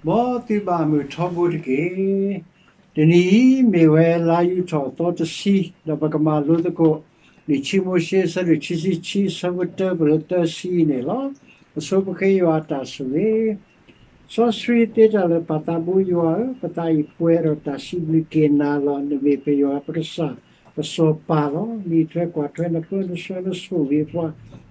မ်သုဘၣ်မုာ်ထီဘိတက့ၢ်. တနံၤအံၤမ့ၢ်ဝဲလါယူၤထီၣ်သီတဆံ, ဒီးပကမၤလိသကိး လံာ်ခံမိၤၡ့ အဆၢဒိၣ်ခံဆံခံ အဆၢဖိတၢ ပလၢသၢဆံန့ၣ်လီၤ. အဆိပဃ့ယွၤအတၢ်ဆိၣ်ဂ့ၤ, စီဆှံသ့တၢ်လၢာ် ပၢ်သးဘိယွၤဧၢ, ပသးအံၤပှဲၤဒီးတၢ်စံးဘျုးက့ၤနၤလီၤ. နမ့ၢ်ပယွၤပကစၢ် ပစီၤပၤလီၤ. နအံးထွဲကွၢ်ထွဲ နပၢနဆှၢနဆိၣ်ဂ့ၤပှၤ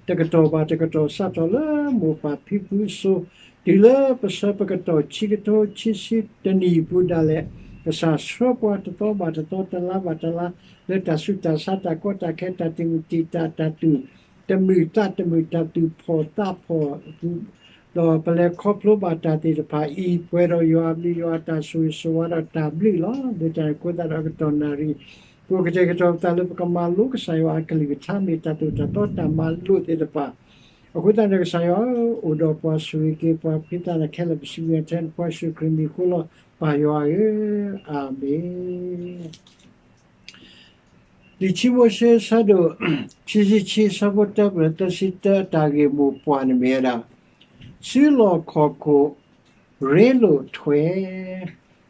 တကတီၢ်ဘၣ်တကတီၢ် စးထီၣ်လၢမိၢ်ပၢ်ဖံဖုအစိၤ တုၤလၢပဆၢပကတီၢ် ခံကထိခံဆံတနံၣ်အပူၤဒၣ်လဲာ်, ကစၢ်ဆှၢပှၤတသီဘၣ်တသီ တလါဘၣ်တလါ လၢတၢ်ဆူးတၢ်ဆါ တၢ်ကီတၢ်ခဲ တၢ်တံာ်မုၢ်တံာ်တာ် တၢ်သူၣ်တမုာ်သးတမုာ် တၢ်သူၣ်ဖှီၣ်သးဖှီၣ်အပူၤ, ဒီးပလဲၤခီဖျိဘၣ်တၢ်သ့ၣ်တဖၣ်အံၤ ပှဲၤဒီးယွၤအဘျုး ယွၤအတၢ်ဆိၣ်ဂ့ၤဆိၣ်ဝါဒီးတၢ်ဘျုးလီၤ. လၢတၢ်န့ၣ်အဃိသတးဒီး အကတီၢ်နၣ်ရံၣ် ပကတဲာ်ကတီၤပသးလၢပကမၤလိကစၢ်ယွၤအကလုၢ်ကထါ မ့ၢ်တၢ်သိၣ်တၢ်သီတၢ်မၤလိာ်သ့ၣ်တဖၣ်. အဃိသတးန့ၣ် ကစၢ်ယွၤဧၢ, အိၣ်ဒီးပှၤဆိၣ်ဂ့ၤက့ၤပှၤ ဖှံသးနၤခဲလၢာ် ပစံးဘျုးနၤထဲနဖိယ့ၣ်ၡူးခရံာ်မံၤအဃိလီၤ ပၢ်ယွၤဧၢ, အၤမ့ၣ်. လံာ်ခံမိၤၡ့ အဆၢဒိၣ်ခံဆံခံ အဆၢဖိတၢ ပလၢသၢဆံတၢ အတၢ်ဂ့ၢ်မိၢ်ပှၢ်န့ၣ်မ့ၢ်ဝဲဒၣ် စုလီၢ်ခီၣ်ခိၣ် ရ့လိာ်ထွဲ,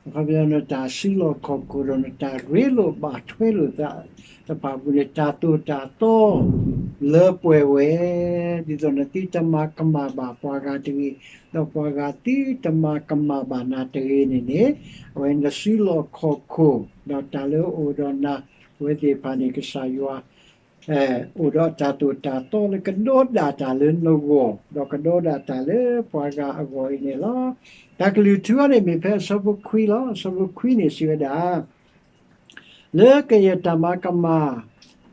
အခီပညီ နတၢ်စုလီၢ်ခီၣ်ခိၣ်ဒီး နတၢ်ရ့လိာ်ဘၣ်ထွဲလိာ်သးတဖၣ်အပူၤန့ၣ် တၢ်သိၣ်တၢ်သီလၢပှဲၤဝဲ, ဒ်သိးနသုတမၤကမၣ်ဘၣ်ပှၤဂၤတဂ့ၤ, ဒီးပှၤဂၤသုတမၤကမၣ်ဘၣ်နၤတဂ့ၤန့ၣ်န့ၣ်, အဝဲနစုလီၢ်ခီၣ်ခိၣ် ဒီးတၢ်လၢအအိၣ်ဒီးနၤ အဝဲသ့ၣ်တဖၣ်န့ၣ် ကစၢ်ယွၤ အိၣ်ဒီးတၢ်သိၣ်တၢ်သီလၢကဒီဒၣ်တၢ်လၢနဂီၢ် ဒီးကဒီဒၣ်တၢ်လၢပှၤဂၤအဂီၢ်အံၤန့ၣ်လီၤ. တၢ်ကလုၢ်ထူအံၤန့ၣ် မ့ၢ်ဖဲအဆၢဖိခွံလီၤ. အဆၢဖိခွံန့ၣ်စံးဝဲဒၣ် လၢကယဲၢ်တၢ်မၤကမၣ်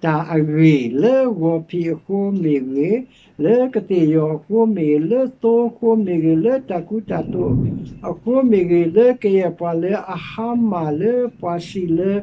တၢ်အဂ့ၢ်, လၢဂီၤဖံးအဃိမ့ၢ်ဂ့ၤ, လၢကသ့ၣ်ယီၤအဃိမ့ၢ်ဂ့ၤ, လၢသိအဃိမ့ၢ်ဂ့ၤ, လၢတၢ်ကူတၢ်သိးအဃိမ့ၢ်ဂ့ၤ, လၢကယဲၢ်ပှၤလၢအဟါမၢ်လၢပှၤစံးလၢ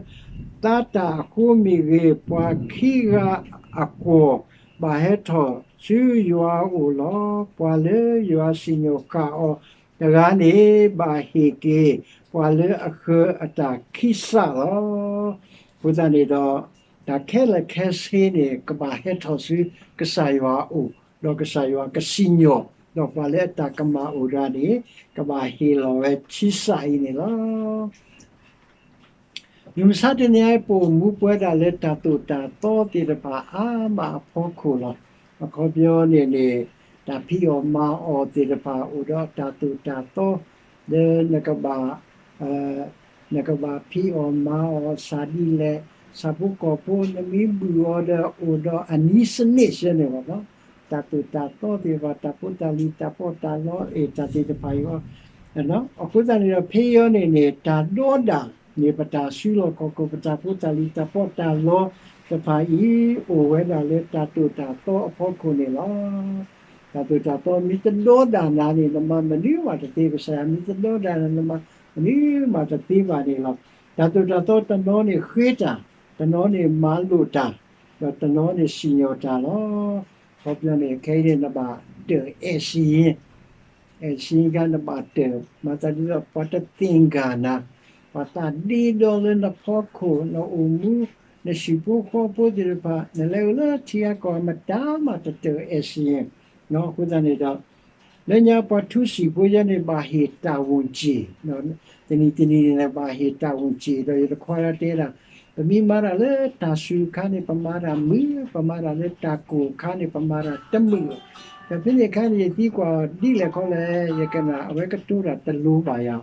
သးတၢ်အဃိမ့ၢ်ဂ့ၤ, ပှၤခံဂၤအကွီၢ် ဘၣ်ဟဲထီၣ်ဆူယွၤအအိၣ်လီၤ. ပှၤလၢယွၤစံၣ်ညီၣ်ဃာ်အီၤတဂၤန့ၣ် ဘၣ်ဟ့ၣ်က့ၤပှၤလၢအဃၢၤအတၢ်ခံစးလီၤ. အဃိသတးန့ၣ်ဒီး တၢ်ခဲလၢာ်ခဲဆ့န့ၣ် ကဘၣ်ဟဲထီၣ်ဆူကစၢ်ယွၤအအိၣ်, ဒီးကစၢ်ယွၤကစံၣ်ညီၣ်, ဒီးပှၤလၢအတၢ်ကမၣ်အိၣ်ဒၣ်န့ၣ် ကဘၣ်ဟ့ၣ်လီၤဝဲခံစးအံၤန့ၣ်လီၤ. မုၢ်မဆါတနံၤအံၤ ပအိၣ်မူပှဲၤဒၣ်လၢတၢ်သိၣ်တၢ်သီသ့ၣ်တဖၣ်အါမးအဖီခိၣ်လီၤ. အခီပညီန့ၣ်န့ၣ် တၢ်ဖံးအီၣ်မၤအီၣ်သ့ၣ်တဖၣ် အိၣ်ဒီးတၢ်သိၣ်တၢ်သီ လၢနကဘၣ် နကဘၣ်ဖံးအီၣ်မၤအီၣ် စးဒ်လဲၣ်, ဆၣ်ဖိကီၢ်ဖိ နမ့ၢ်ဘုၣ်အီၤဒီး အိၣ်ဒီးအနံစနံးဆၢန့ၣ်ဘၣ်နီၤ, တၢ်သိၣ်တၢ်သီသ့ၣ်တဖၣ် တၢ်ဖိတၢ်လံၤ တၢ်ပီးတၢ်လီ အဲၣ်တၢ်သ့ၣ်တဖၣ်အံၤ အဃိသတးန့ၣ်ဒီး ဖဲအံၤန့ၣ်န့ၣ် တၢ်ဒီဒၣ်န့ၣ် ပတၢ်စုလီၢ်ခီၣ်ခိၣ် ပတၢ်ဖိတၢ်လံၤ တၢ်ပီးတၢ်လီတဖၣ်အံၤ အိၣ်ဝဲဒၣ်လၢတၢ်သိၣ်တၢ်သီအဖီခိၣ်န့ၣ်လီၤ. တၢ်သိၣ်တၢ်သီမ့ၢ်တဒီဒၣ်နၤန့ၣ် နမၤမနုၤမးတသ့, ကစၢ်ယွၤမ့ၢ်တဒီဒၣ်နၤ နမၤမနုၤမးတသ့ဘၣ်န့ၣ်လီၤ. တၢ်သိၣ်တၢ်သီတနီၤန့ၣ်ဃ့တၢ်, တနီၤန့ၣ်မၤလိာ်တၢ်, ဒီးတနီၤန့ၣ်စံၣ်ညီၣ်တၢ်လီၤ. အခီပညီန့ၣ် ခဲအံၤန့ၣ် နဘၣ်တၢၢ်အဲၣ်စ့ယ့ အဲၣ်စ့ယ့ခါ နဘၣ်တၢၢ် မၤသးဒ်သိးပှၤတသ့ၣ်ဂၢ်နၤ, ပှၤသးဒ့ဒီလၢနဖီခိၣ် နအိၣ်မူ နဟံၣ်ဖိဃီဖိသ့ၣ်တဖၣ် နလဲၤအိၣ်လၢထံဂၤကီၢ်ဂၤ မတၤမးတတၢၢ်အဲၣ်စ့ယ့. အဃိသတးန့ၣ်ဒီး လၢညါပှၤထူစံာ်ဖိယဲန့ၣ် ဘၣ်ဟ့ၣ်တၢ်ဝူင်ၢ်စ့ၢ်, တနံၤတနံၤန့ၣ် ဘၣ်ဟ့ၣ်တၢ်ဝူင်ၢ်စ့ၢ် ဒီးယတခွါတဲဒၣ် ပမ့ၢ်မၤတၢ်လၢတၢ်စူၤအခါန့ၣ် ပမၤတၢ်မုာ်, ပမၤတၢ်လၢတၢ်ကိၢ်အခါန့ၣ် ပမၤတၢ်တမုာ်. ဒီးဖဲန့ၣ်အခါန့ၣ် ယသံကွၢ်ဒ်လဲၣ်ခီလဲၣ် ယကနၣ် အဝဲကတိၤတၢ်တလိၤဘၣ်ယၤ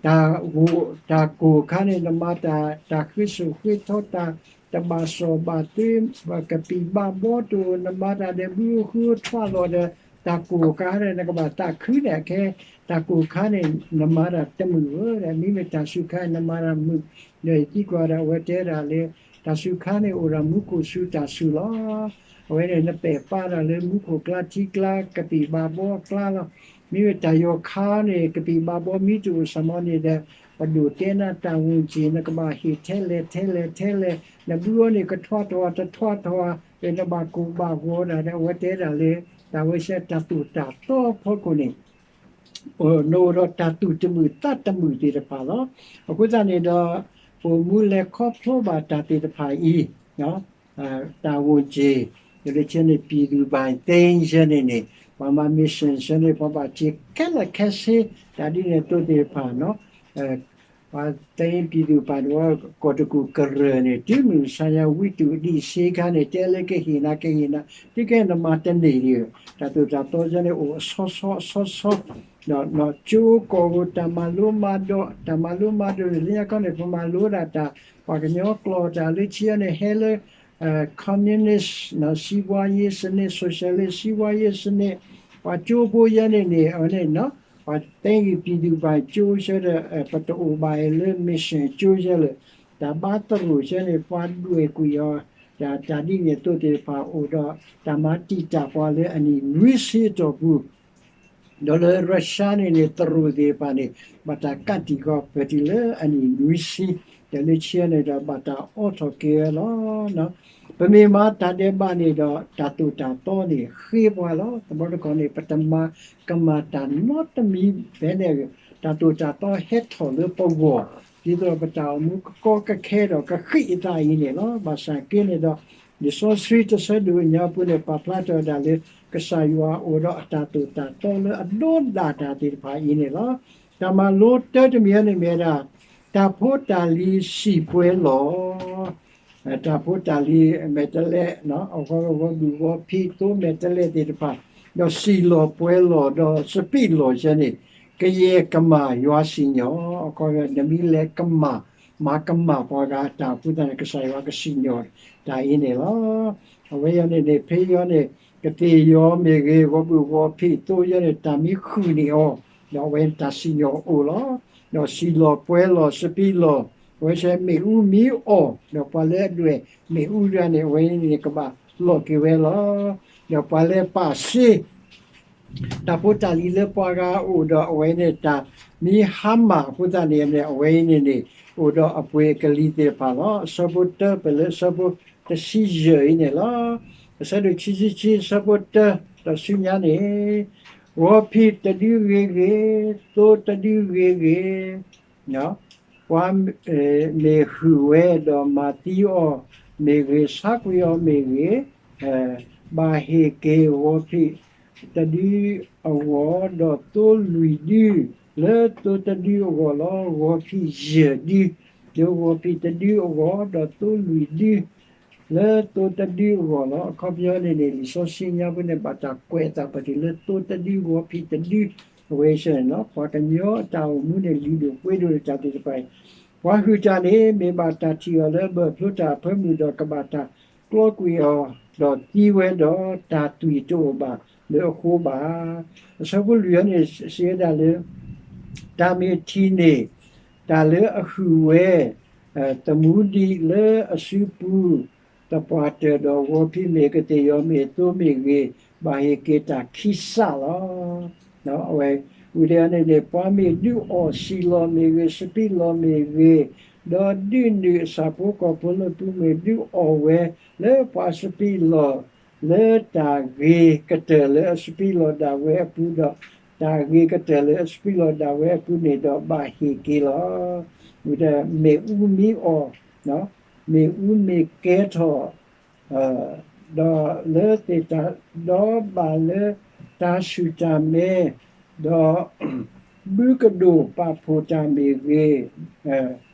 တၢ်ကိၢ်အခါန့ၣ် နမၤတၢ် တၢ်ဃ့စိာ်ဃ့ထီ တၢ်တဘၣ်စီၣ်ဘၣ်သွ့ ကပံာ်ဘၣ်ဘီတအိၣ် နမၤတၢ်ဒီးဘုဧိၤဃုဧိၤထွးလီၤဒီး တၢ်ကိၢ်အခါန့ၣ် နကဘၣ်သးခုန့ၣ် အခဲ တၢ်ကိၢ်အခါန့ၣ် နမၤတၢ်တမုာ်ဧၢ, မ့မ့ၢ်တၢ်စူၤအခါန့ၣ် နမၤတၢ်မုာ်. ဒီးယသံကွၢ်ဒီးအဝဲတဲဒၣ်လၢ တၢ်စူၤအခါန့ၣ် အိၣ်ဒီးမူခိၣ်စူၤတၢ်စူၤလီၤ. အဝဲန့ၣ် နပဲာ်ပာ်တၢ်လၢမူခိၣ်ကျါထံကျါ ကပံာ်ဘၣ်ဘီအကျါလီၤ. မ့မ့ၢ်တၢ်ယီၤခါန့ၣ် ကပံာ်ဘၣ်ဘီမ့ၢ်တအိၣ်စ့ၢ်မီၤန့ၣ်ဒီး ပဒိၣ်တဲနၤတၢ်ဝူင်ၢ်စ့ၢ် နကဘၣ်ဟ့ၣ်ထဲလဲၣ်ထဲလဲၣ်ထဲလဲၣ်, နဘုဧိၤန့ၣ် ကထွးထီၣ်တထွးထီၣ် နဘၣ်ကိၢ်ဘၣ်ဂီၤဒၣ်ဒီး အဝဲတဲဒၣ်လၢ တၢ်ဝဲဆဲးတၢ်သိၣ်တၢ်သီအဖီခိၣ်န့ၣ် နအိၣ်ဒီးတၢ်သူၣ်တမုာ်သးတမုာ်သ့ၣ်တဖၣ်လီၤ. အဃိသတးန့ၣ်ဒီး ပအိၣ်မူလဲၤခီဖျိဘၣ်တၢ်သ့ၣ်တဖၣ်အံၤ တၢ်ဝူင်ၢ်စ့ၢ် ယလၢဆဲန့ၣ် ပြည်သူပိုင်သိန်းဆဲန့ၣ်န့ၣ် ပှၤမၤ mission ဆၢန့ၣ် ပှၤဘၣ်စ့ခဲလၢာ်ခဲဆ့ တၢ်ဒ်န့ၣ်အသိးသ့ၣ်တဖၣ်နီၤ ပှၤသ့ၣ်အံၤပံၤသူၣ်ပာ်ဒိၣ်ဝဲ ကီၢ်တကူၣ်ကရၢၢ်န့ၣ် တုၤမုၢ်မဆါညါ ဝံတူၢ်ဒံၣ်ဆ့ခါန့ၣ် တဲလၢကဟ့ၣ်နၤ ကဟ့ၣ်နၤ တကဲနမၤတန့ၢ်ဒံး တၢ်သိၣ်တၢ်သီဆၢန့ၣ် အိၣ်အဆီဆီအဆီဆီ ဒီးကၠိကီၢ်ဧိၤ တၢ်မၤလိမၤဒိး တၢ်မၤလိမၤဒိးန့ၣ် လၢညါခီန့ၣ် ပမၤလိဒၣ်တၢ် ပှၤကညီကျိာ်တၢ်လၢခံန့ၣ် ဟဲလၢ communist စီးပွားရေးစနစ် socialist စီးပွားရေးစနစ် ပှၤကၠိဖိယဲန့ၣ်န့ၣ် အဝဲန့ၣ် ပှၤသ့ၣ်အံၤပံၤသူၣ်ပာ်ကၠိဆၢဒီး ပတအိၣ်ဘၣ်အံၤလၢ mission ကၠိဆၢလၢ တၢ်ဘါသရိာ်ဆၢန့ၣ် ပှၤဒွဲၣ်ကွံာ်အီၤ တၢ်ဒ်န့ၣ်အသိးသ့ၣ်တဖၣ်အိၣ်ဒီး တၢ်မၤတံာ်တာ်ပှၤလၢအနံၣ်နွံဆံအတီၢ်ပူၤ ဒီးလၢ Russia န့ၣ်န့ၣ် သရိာ်သ့ၣ်တဖၣ်န့ၣ် ဘၣ်တၢ်ကးတံာ်ကီၤပၢၢ်တုၤလၢအနံၣ်နွံဆံ ဒီးလၢခံန့ၣ်ဒီး ဘၣ်တၢ်အိးထီၣ်က့ၤဝဲလီၤ. ပမ့ၢ်မၤတၢ်ဒဲးဘးန့ၣ်ဒီး တၢ်သိၣ်တၢ်သီန့ၣ် ဃ့ပှၤလီၤ. တဘျီတခီၣ်န့ၣ် ပတမၤကမၣ်တၢ်နီတမံၤဖဲန့ၣ် တၢ်သိၣ်တၢ်သီဟဲထီၣ်လၢပဂီၢ် ဒ်သိးပတၢ်အိၣ်မူကကီကခဲဒီးကဃံးအသးအံၤန့ၣ်လီၤ. ဘၣ်ဆၣ်က့န့ၣ်ဒီး လံာ်စီဆှံတဆၢဒိၣ်ညါပူၤန့ၣ် ပာ်ဖျါထီၣ်ဝဲဒၣ်လၢ ကစၢ်ယွၤအိၣ်ဒီးအတၢ်သိၣ်တၢ်သီလၢအဒိဒၣ်တၢ်သ့ၣ်တဖၣ်အံၤန့ၣ်လီၤ. တၢ်မၤလိတၢတမံၤန့ၣ်မ့ၢ်ဝဲဒၣ် တၢ်ဖိတၢ်လံၤစံၣ်ပှဲၤလီၢ် တၢ်ဖိတၢ်လံၤမဲာ်တဲးလဲး အဂီၢ်ဂီၢ်ဘုၣ်ဂီၤဖံးသိမဲာ်တဲးလဲးသ့ၣ်တဖၣ် ဒီးစံၣ်လီၤပှဲၤလီၤ ဒီးစပံးလီၢ်ဆၢန့ၣ် ကယဲၢ်ကမၣ်ယွၤစံၣ်ညီၣ် အခီပညီ နမ့ၢ်လဲၤကမၣ် မၤကမၣ်ပှၤဂၤအတၢ်အဃိသတးန့ၣ် ကစၢ်ယွၤကစံၣ်ညီၣ်တၢ်အံၤန့ၣ်လီၤ. အဝဲအံၤန့ၣ်န့ၣ် ဖဲအံၤန့ၣ် ကသ့ၣ်ယီၤမ့ၢ်ဂ့ၤ ဂီၢ်ဘုၣ်ဂီၤဖံးသိယဲန့ၣ် တၢ်မ့ၢ်ဃုာ်န့ၢ်အီၤ ဒီးအဝဲတၢ်စံၣ်ညီၣ်အိၣ်လီၤ. ဒီးစံၣ်လီၤပှဲၤလီၤ စပံးလီၢ် အဝဲဆဲမ့ၣ်အူမံအီၣ် ဒီးပှၤလၢအဒွဲၣ်မ့ၣ်အူတဂၤန့ၣ် အဝဲန့ၣ်ကဘၣ်လီၢ်က့ၤဝဲလီၤ. ဒီးပှၤလၢပာ်စ့ တၢ်ဖိတၢ်လံၤလၢပှၤဂၤအအိၣ်ဒီးအဝဲန့ၣ် တၢ်မ့ၢ်ဟါမၢ်အဃိသတးန့ၣ်န့ၣ် အဝဲအံၤန့ၣ်န့ၣ် အိၣ်ဒီးအပှ့ၤအကလံၤသ့ၣ်တဖၣ်လီၤ. အဆၢဖိတၢ ပလၢအဆၢဖိတဆံယဲၢ်အံၤန့ၣ်လီၤ. အဆၢဒိၣ်ခံဆံခံ အဆၢဖိတၢ ဒီးဆူညါန့ၣ် ဂီၤဖံးတဒုဂ့ၤဂ့ၤ, သိတဒုဂ့ၤဂ့ၤ ပှၤမ့ၢ်ဟုၣ်ဝဲဒီးမၤသံအီၤမ့ၢ်ဂ့ၤ, ဆါကွံာ်အီၤမ့ၢ်ဂ့ၤ, ဘၣ်ဟ့ၣ်က့ၤဂီၤဖံးတဒုအဂီၢ်, ဒီးသိလွံၢ်ဒုလၢသိတဒုအဂီၢ်လီၤ. ဂီၤဖံးယဲၢ်ဒုလၢဂီၤဖံးတဒုအဂီၢ်, ဒီးသိလွံၢ်ဒု လၢသိတဒုအဂီၢ်လီၤ. အခီပညီန့ၣ်န့ၣ် လံာ်စီဆှံညါပူၤန့ၣ် ဘၣ်တၢ်ကွဲးအသးပတုာ်လၢသိတဒု ဂီၤဖံးတဒု အဝဲစ့ၢ်န့ၣ်လီၤ. ပှၤကညီအတၢ်အိၣ်မူန့ၣ် လုၢ်ဒိၣ်ပှ့ၤဒိၣ်တၢ်သ့ၣ်တဖၣ်အံၤ, ပှၤဟုၣ်တၢ်န့ၣ် မ့ၢ်ဘၣ်တၢ်ထံၣ်အီၤလၢဘၢၣ်ဖျိတၢ်အဖၢမုၢ်ဒီး ကဘၣ်တၢ်ကျီကွံာ်အီၤ, ဒီးသံဝဲဒီးတၢ်သွံၣ်တအိၣ်ဘၣ်လၢအဃိဘၣ်. အဆၢဖိလွံၢ်န့ၣ် စံးဝဲဒၣ်လၢ တၢ်မ့ၢ်ထံၣ်န့ၢ် တၢ်လၢအဟုၣ်ဝဲ သမူဒံးလၢအစုပူၤ သပှၢ်တၢၢ်ဒီးဂီၤဖံးမ့ၢ်ကသ့ၣ်ယီၤမ့ၢ်သိမ့ၢ်ဂ့ၤ, ဘၣ်ဟ့ၣ်က့ၤတၢ်ခံစးလီၤ. အဝဲ ဝံၤဒၣ်န့ၣ်န့ၣ် ပှၤမ့ၢ်ဒုးအီၣ်စံၣ်လီၤမ့ၢ်ဂ့ၤ, စပံးလီၢ်မ့ၢ်ဂ့ၤ, ဒီးဒုးနုာ်အဆၣ်ဖိကီၢ်ဖိလၢပူၤမ့ၢ်ဒုးအီၣ်ဝဲ လၢပှၤစပံးလီၢ် လၢတၢ်ဂ့ၤကတၢၢ်လၢအစပံးလီၢ်ဒၣ်ဝဲအပူၤဒီး တၢ်ဂ့ၤကတၢၢ်လၢအစပံးလီၢ်ဒၣ်ဝဲအပူၤန့ၣ်ဒီး ဘၣ်ဟ့ၣ်က့ၤလီၤ. ဝံၤဒီးမ့ၣ်အူမံအီၣ်, မ့ၣ်အူမ့ၢ်ကဲထီၣ် ဒီးလၢသ့ၣ်တၢ်, ဒီးဘၣ်လၢတၢ်ဆူၣ်တၢ်မဲ, ဒီး ဘုကဒိၣ်ပာ်ဖှိၣ်တၢ်မ့ၢ်ဂ့ၤ,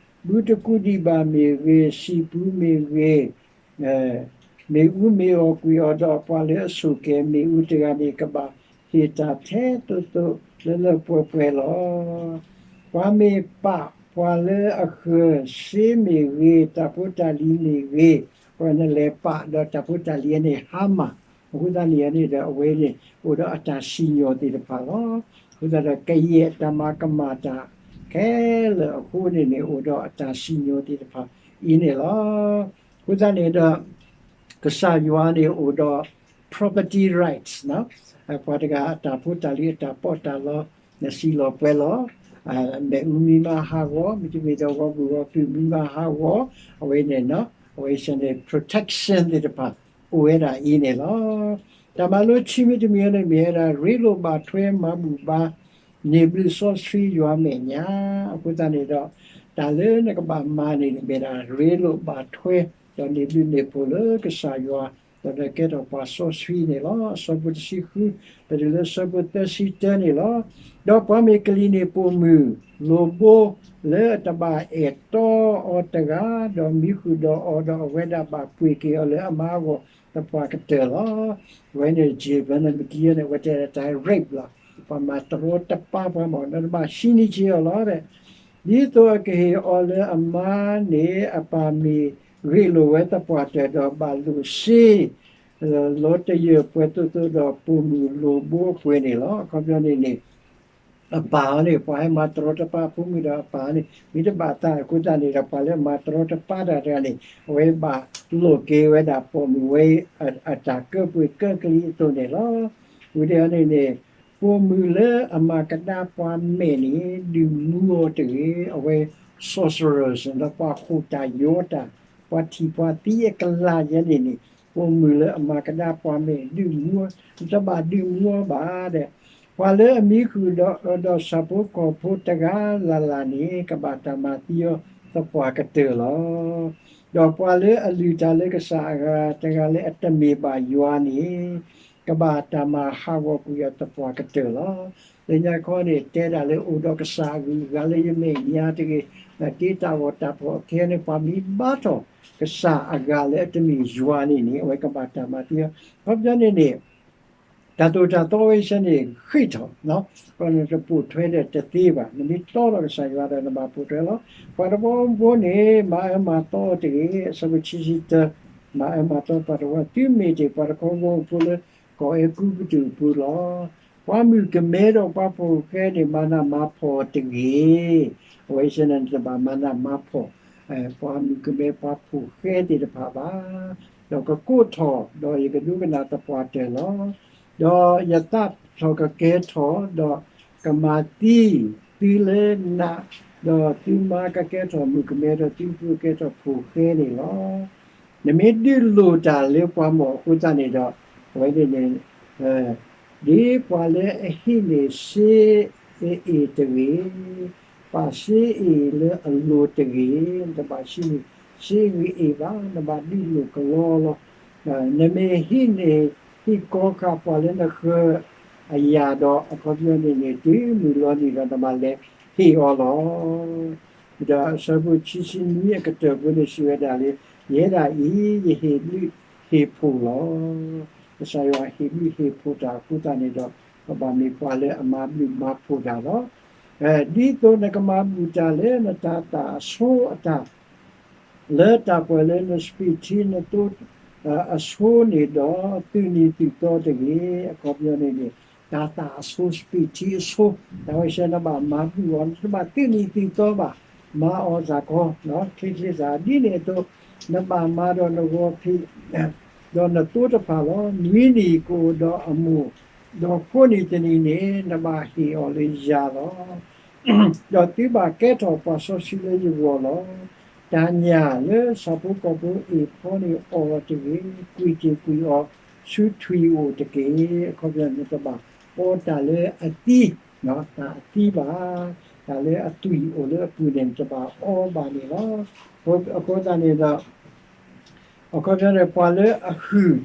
ဘုတကူးဒံးဘၣ်မ့ၢ်ဂ့ၤ, စံာ်ပူၤမ့ၢ်ဂ့ၤ, မ့ၣ်အူမ့ၢ်အီၣ်ကွံာ်အီၤဒီး ပှၤလၢအဆိၣ်ကဲၤမ့ၣ်အူတဂၤန့ၣ် ကဘၣ်ဟ့ၣ်တၢ်ထဲသိးသိးလၢလၢပှဲၤပှဲၤလီၤ. ပှၤမ့ၢ်ပာ်ပှၤလၢအဃၢၤစ့မ့ၢ်ဂ့ၤ, တၢ်ဖိတၢ်လံၤမ့ၢ်ဂ့ၤ, ပှၤနလဲၤပာ်ဒီးတၢ်ဖိတၢ်လံၤန့ၣ်ဟါမၢ်, အဃိသတးန့ၣ်န့ၣ်ဒီး အဝဲန့ၣ်အိၣ်ဒီးအတၢ်စံၣ်ညီၣ်သ့ၣ်တဖၣ်လီၤ. အဃိသတးဒီး ကယဲၢ်တၢ်မၤကမၣ်တၢ်ခဲလၢာ်အဃိန့ၣ်န့ၣ် အိၣ်ဒီးအတၢ်စံၣ်ညီၣ်သ့ၣ်တဖၣ်အံၤန့ၣ်လီၤ. အဃိသတးန့ၣ်ဒီး ကစၢ်ယွၤန့ၣ်အိၣ်ဒီး property rights ပှၤတဂၤအတၢ်ဖိတၢ်လံၤအတၢ်ပီးတၢ်လီ နစံၣ်လီၤပှဲၤလီၤ, မ့ၣ်အူမံမါဟးဂီၤ, မ့တမ့ၢ်ဒီးဂီၢ်ဘုၣ်ဂီၢ်ဖံးမံမါဟးဂီၤ, အဝဲန့ၣ် အဝဲစ့ၢ်န့ၣ် protection သ့ၣ်တဖၣ် အိၣ်ဝဲဒၣ်အံၤန့ၣ်လီၤ. တၢ်မၤလိခံမံၤတမံၤန့ၣ်မ့ၢ်ဝဲဒၣ် ရ့လိာ်ဘၣ်ထွဲမၤဘူၣ်ဘါ န့ၢ်ဘျုးစီဆှံယွၤမဲာ်ညါ, အဃိသတးန့ၣ်ဒီး တၢ်လၢနကဘၣ်မၤန့ၣ်မ့ၢ်ဒၣ် ရ့လိာ်ဘၣ်ထွဲ ဒီးန့ၢ်ဘျုးန့ၢ်ဖှိၣ်လၢကစၢ်ယွၤ ဒီးကဲထီၣ်ပှၤစီဆှံန့ၣ်လီၤ. အဆၢဖိတဆံဃု ပတုၤလၢအဆၢဖိသၢဆံတၢန့ၣ်လီၤ. ဒီးပှၤမ့ၢ်ကလံၤန့ၣ်ပိာ်မုၣ်လိာ်ဘိ လၢအတဘၣ်အဲၣ်တီအီၤတဂၤ, ဒီးမံဃုာ်ဒီးအီၤ, ဒီးအဝဲဒၣ်ဘၣ်ပှ့ၤက့ၤအီၤလၢအမါအဂီၢ်သပှၢ်ကတၢၢ်လီၤ. အဝဲန့ၣ် Jabin န့ၣ် မ့ၢ်ကယဲၢ်န့ၣ် အဝဲတဲဒၣ်တၢ် rape လီၤ. ပှၤမၤတရီတပါပှၤမ့ၢ် ဒီးတဘၣ်ဟံးန့ၢ်က့ၤအီၤလီၤ. ဒ်သိးအကဟ့ၣ်အီၤလၢအမါန့ၣ် အပၢ်မ့ၢ်ဂ့ၢ်လိာ်ဝဲသပှၢ်တၢၢ် ဒီးဘၣ်လိာ်စ့ လီၤတယၢၢ်ပှဲၤသိးသိးဒီးပိာ်မုၣ်လိာ်ဘိအပှ့ၤန့ၣ်လီၤ. အခီပညီန့ၣ်န့ၣ် အပၢ်အီၤန့ၣ် ပှၤဟဲမၤတရီတပါအဖိမုၣ်ဒီးအပၢ်န့ၣ် မ့ၢ်တဘၣ်သးအဃိသတးန့ၣ်ဒီး ပှၤလၢအမၤတရီတပါတၢ်တဂၤန့ၣ် အဝဲဘၣ်လိာ်က့ၤဝဲဒၣ်ပိာ်မုၣ်ဝဲအံၤ အတၢ်ကၢပှ့ၤကၢကလံၤအသိးန့ၣ်လီၤ. ဝံၤဒီးန့ၣ်န့ၣ် ပိာ်မုၣ်လၢအမၤကဒါပှၤမဲာ်န့ၣ် ဒုးမူအီၤတဂ့ၤ. အဝဲ sorcerers ဒီးပှၤဟူးတၢ်ယွၤတၢ် ပှၤထံၣ်ပှၤသံအကလၤယဲန့ၣ်န့ၣ် ပိာ်မုၣ်လၢအမၤကဒါပှၤမဲာ်ဒုးမူအီၤ, တဘၣ်ဒုးမူအီၤဘၣ်ဒီး ပှၤလၢအမံဃုာ်ဒီးအၢဒီးဆၣ်ဖိကီၢ်ဖိတဂၤလၢ်လၢ်န့ၣ် ကဘၣ်တၢ်မၤသံအီၤသပှၢ်ကတၢၢ်လီၤ. ဒီးပှၤလၢအလုၢ်တၢ်လၢကစၢ်အဂၤတဂၤလၢအတမ့ၢ်ဘၣ်ယွၤန့ၣ် ကဘၣ်တၢ်မၤဟးဂီၤကွံာ်အီၤသပှၢ်ကတၢၢ်လီၤ. လၢညါခီန့ၣ် တဲဒၣ်လၢအိၣ်ဒီးကစၢ်အဂုၤအဂၤလၢယမဲာ်ညါတဂ့ၤ, တ့တၢ်ဂီၤတၢ်ဖီၣ်အခဲန့ၣ် ပှၤမ့ၢ်ဘါထီၣ်ကစၢ်အဂၤလၢအတမ့ၢ်ယွၤန့ၣ်န့ၣ် အဝဲကဘၣ်တၢ်မၤသံအီၤ. အခီပညီန့ၣ်န့ၣ် တၢ်သိၣ်တၢ်သီဝဲဆၢန့ၣ် ဃ့ၢ်ထီၣ်, နတပိာ်ထွဲဒီးတသ့ဘၣ်. နမ့ၢ်တီဒီးကစၢ်ယွၤဒီးနဘၣ်ပိာ်ထွဲလီၤ. ပှၤတဘီဘိန့ၣ် မၤအၢမၤသီအီၤတဂ့ၤ. အဆၢဖိခံဆံတၢ, မၤအၢမၤသီပှၤတဝၢ သုမ့ၢ်တ့ၢ်ပှၤတခီဘီဖိလၢ ကီၢ်အဲၤကူပတူးအပူၤလီၤ. ပှၤမုၣ်ကမဲဒီးပှၤဖိၣ်ဃဲန့ၣ် မၤနးမၤဖှီၣ်တဂ့ၤ. အဝဲဆၢန့ၣ် နတဘၣ်မၤနးမၤဖှီၣ် ပှၤမုၣ်ကမဲပှၤဖိၣ်ဃဲသ့ၣ်တဖၣ်ဘၣ်. ဒီးကကိးထီၣ်, ဒီးယကဒိကနၣ်သပှၢ်တၢၢ်လီၤ. ဒီးယသးထီၣ်ကကဲထီၣ်, ဒီးကမၤသံသုလၢနး, ဒီးသုမါကကဲထီၣ်မုၣ်ကမဲ ဒီးသုပုၢ်ကကဲထီၣ်ဖိၣ်ဃဲန့ၣ်လီၤ. နမ့ၢ်ဒုးလိၣ်တၢ်လၢပှၤမ့ၢ်အဃိသတးန့ၣ်ဒီး အဝဲန့ၣ်န့ၣ် ဒ်ပှၤလၢအဟံးန့ၢ်စ့အ့ၣ်တဂ့ၤ, ပာ်စ့အ့ၣ်လၢအလိၤတဂ့ၤ, နတဘၣ်ဟံးန့ၢ်စ့ဂ့ၤအ့ၣ်ဘၣ်, နဘၣ်ဒုးလိၣ်ကလီလီၤ. နမ့ၢ်ဟံးန့ၢ်ဟံၣ်ကီဃာ်ပှၤလၢနဃၢၤအယၤဒီး အခီပညီန့ၣ်န့ၣ် တုၤမုၢ်လီၤနံၤဒီးနဘၣ်လဲၤဟ့ၣ်အီၤလီၤ. ဒီးအဆၢဖိခံဆံနွံအကတၢၢ်ဖိန့ၣ်စံးဝဲဒၣ်လၢ ယဲဒၣ်အံၤ ယဟ့ၣ်ဘျုးဟ့ၣ်ဖှိၣ်လီၤ. ကစၢ်ယွၤဟ့ၣ်ဘျုးဟ့ၣ်ဖှိၣ်တၢ်အဃိသတးန့ၣ်ဒီး ပဘၣ်မ့ၢ်ပှၤလၢအမၤဘျုးမၤဖှိၣ်တၢ်လီၤ. ဒ်သိးနကမၤဘူၣ်တၢ်လၢနတၤသၣ်အဆိအတၢ် လၢတၢ်ပှဲၤလၢနစပံးထံနသိ အဆိန့ၣ်ဒီး သုးနံၤသုးသီတဂ့ၤ. အခီပညီန့ၣ်န့ၣ် တၤသၣ်အဆိ စပံးထံအဆိ တၢ်ဝဲဆဲးနဘၣ်မၤဘူၣ်အီၤ နတဘၣ်သုးနံၤသုးသီဘၣ်. မၤအီၤစ့ၢ်ကီး ချ့ချ့စ့ၢ် ဒ်န့ၣ်အသိး နဘၣ်မၤဒီးနဂီၤဖံး ဒီးနသိတဖၣ်လီၤ. နွံနံၤကအိၣ်ဒီးအမိၢ် ဒီးဃိးနံၤတနံၤန့ၣ် နဘၣ်ဟ့ၣ်အီၤလၢယၤလီၤ. ဒီးသုဘၣ်ကဲထီၣ်ပှၤစီဆှံလၢယဂီၢ်လီၤ. တၢ်ညၣ်လၢဆၣ်ဖိကီၢ်ဖိအ့ၣ်ဖီန့ၣ်အီၣ်တဂ့ၤ, ကွံာ်တ့ၢ်ကွံာ်အီၤဆူထွံၣ်အိၣ်တက့ၢ်. အခီပညီ နတဘၣ်အီတၢ်လၢအသံ, တၢ်အသံဘၣ်, တၢ်လၢအသွံၣ်အိၣ်လၢအပူၤန့ၣ် နတဘၣ်အီဘၣ်န့ၣ်လီၤ. အဃိသတးန့ၣ်ဒီး အခီပညီန့ၣ် ပှၤလၢအဟုၣ်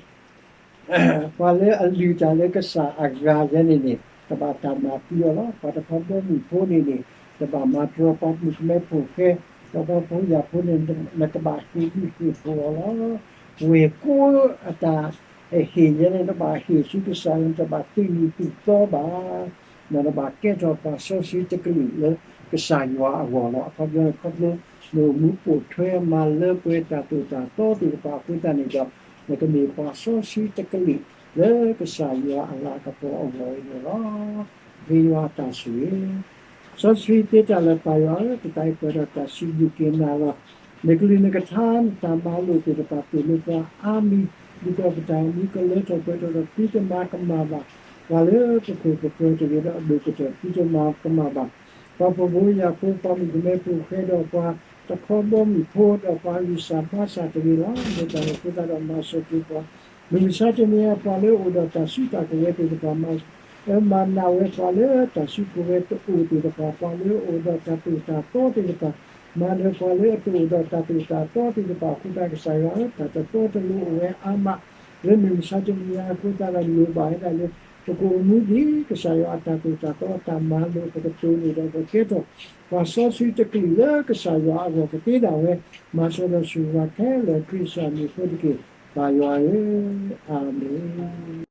ပှၤလၢအလုၢ်တၢ်လၢကစၢ်အဂၤယဲန့ၣ်န့ၣ် တဘၣ်တၢ်မၤသံအီၤလီၤ. ပှၤတခီဘီမုၢ်ဖိန့ၣ်န့ၣ် တဘၣ်မၤတရီ ပှၤမုၣ်ကမဲဖိၣ်ဃဲ ဒီးပှၤဖိယာ်ဖိန့ၣ် နကဘၣ်ဟ့ၣ်ဘျုးဟ့ၣ်ဖှိၣ်အီၤလီၤ. ဝဲၢ်ကိးအတၢ်ဟ့ၣ်ယဲန့ၣ် နဘၣ်ဟ့ၣ်ဆူကစၢ်ယွၤ နတဘၣ်သုးနံၤသုးသီဘၣ်. ဒီးနဘၣ်ကဲထီၣ်ပှၤစီဆှံတကလုာ်လၢကစၢ်ယွၤအဂီၢ်လီၤ. အခီပညီ ခီဖျိ နအိၣ်မူပိာ်ထွဲမၤလၢပှဲၤတၢ်သိၣ်တၢ်သီသ့ၣ်တဖၣ်အဃိသတးန့ၣ်ဒီး နကမ့ၢ်ပှၤစီဆှံတကလုာ်လၢကစၢ်ယွၤအလၤကပီၤအဂီၢ်အံၤန့ၣ်လီၤ. ဃ့ယွၤအတၢ်ဆိၣ်ဂ့ၤ စီဆှံသ့တၢ်လၢပၢ်ယွၤဧၢ, ပသးအံၤပှဲၤဒီးတၢ်စံးဘျုးက့ၤနၤလီၤ. နကလုၢ်နကထါနတၢ်မၤလိာ်သ့ၣ်တဖၣ်သိၣ်လိပှၤအါမံၤ, ဒ်သိးပတၢ်အိၣ်မူကလၢထီၣ်ပှဲၤထီၣ်ဒီး သုတမၤကမၣ်ဘၣ် ပှၤလၢပခိၣ်ပဃၢၤတဂ့ၤဒီးအဒိၣ်ကတၢၢ် သုတမၤကမၣ်ဘၣ် ပှၤဖှီၣ်ဖိယာ်ဖိ ပှၤမုၣ်ကမဲဖိဃဲဒီးပှၤတခီဘီမုၢ်ဖိ ဒီးပှၤဂံၢ်စၢ်ဘါစၢ်တဂ့ၤလီၤ. မ့ၢ်တၢ်န့ၣ်အဃိသတးဒီးမၤစၢၤက့ၤပှၤ မုၢ်မဆါတနံၤအံၤ ပှၤလၢအအိၣ်ဒီးတၢ်စုတၢ်ကဝဲၤသ့ၣ်တဖၣ် မၤနးဝဲပှၤလၢတၢ်စုကဝဲၤတအိၣ်သ့ၣ်တဖၣ် ပှၤလၢအအိၣ်ဒီးတၢ်သိၣ်တၢ်သီသ့ၣ်တဖၣ် မၤနၢၤပှၤလၢအတအိၣ်ဒီးတၢ်သိၣ်တၢ်သီသ့ၣ်တဖၣ်အဃိသတး ကစၢ်ယွၤဧၢ, တၢ်တတီတလိၤအိၣ်ဝဲအါမး လၢမုၢ်မဆါတနံၤအံၤအဃိသတးဒီး လိၣ်ဘၣ်ဝဲဒၣ်လၢ ပကအိၣ်မူဒ်ကစၢ်ယွၤအတၢ်သိၣ်တၢ်သီအတၢ်မၤလိာ် ပကတိၤန့ၢ်ဒီး ပကကဲထီၣ်ပှၤစီဆှံတကလုာ်လၢကစၢ်ယွၤအဂီၢ်ကသ့ဒၣ်ဝဲ, မၤစၢၤဒီးဆိၣ်ဂ့ၤပှၤခဲလၢာ် ခရံာ်ကစၢ်မံၤအဃိတက့ၢ်. ပၢ်ယွၤဧၢ, အၤမ့ၣ်.